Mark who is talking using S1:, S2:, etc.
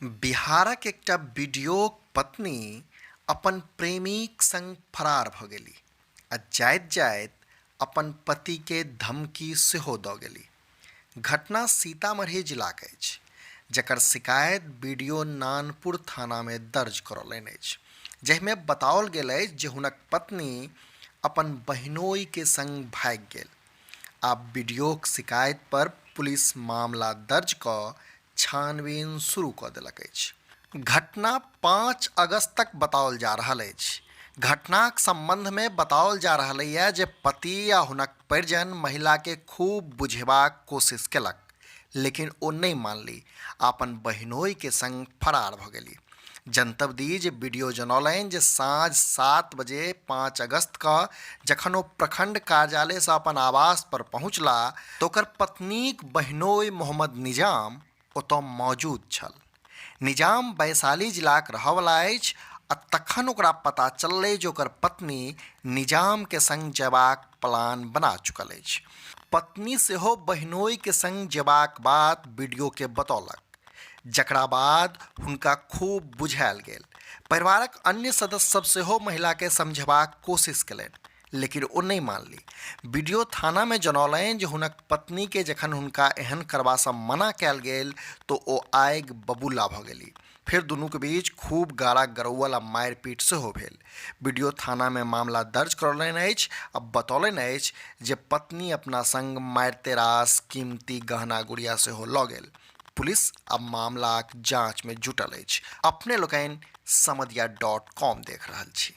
S1: बिहारक एकटा बीडीओक पत्नी अपन प्रेमीक संग फरार भऽ गेली आ जाइत जाइत अपन पतिके धमकी सेहो दऽ गेली। घटना सीतामढ़ी जिलाक अछि, जकर शिकायत बीडीओ नानपुर थानामे दर्ज करौलनि अछि, जाहिमे बताओल गेल अछि जे हुनक पत्नी अपन बहिनोइके संग भागि गेल। आब बीडीओक शिकायत पर पुलिस मामला दर्ज कऽ छानबीन शुरू कऽ देलक अछि। घटना 5 अगस्तक बताओल जा रहल अछि। घटनाक संबंधमे बताओल जा रहल यऽ जे पति आ हुनक परिजन महिलाके खूब बुझेबाक कोशिश केलक, लेकिन ओ नहि मानली आ अपन बहिनोइके संग फरार भऽ गेली। जनतब दी जे बीडीओ जनौलनि जे साँझ 7 बजे 5 अगस्त कऽ जखन ओ प्रखंड कार्यालयसँ अपन आवास पर पहुँचला तऽ ओकर पत्नीक बहिनोइ मोहम्मद निजाम ओतऽ मौजूद छल। निजाम वैशाली जिलाक रहऽवला अछि आ तखन ओकरा पता चललै जे ओकर पत्नी निजामके संग जयबाक प्लान बना चुकल अछि। पत्नी सेहो बहिनोइके संग जेबाक बात बीडीओके बतौलक। जकरा बाद हुनका खूब बुझायल गेल। परिवारक अन्य सदस्य सब सेहो महिलाके समझेबाक कोशिश केलनि, लेकिन ओ नहि मानली। बीडीओ थानामे जनौलनि जे हुनक पत्नीके जखन हुनका एहन करबासँ मना कयल गेल तऽ ओ आगि बबूला भऽ गेली। फेर दुनूक बीच खूब गारा गरौअल आ मारिपीट सेहो भेल। बीडीओ थानामे मामला दर्ज करौलनि अछि आ बतौलनि अछि जे पत्नी अपना संग मारिते रास कीमती गहना गुड़िया सेहो लऽ गेल। पुलिस अब मामलाक जांच में जुटल अछि। अपने लोकनि समदिया डॉट कॉम देख रहल छी।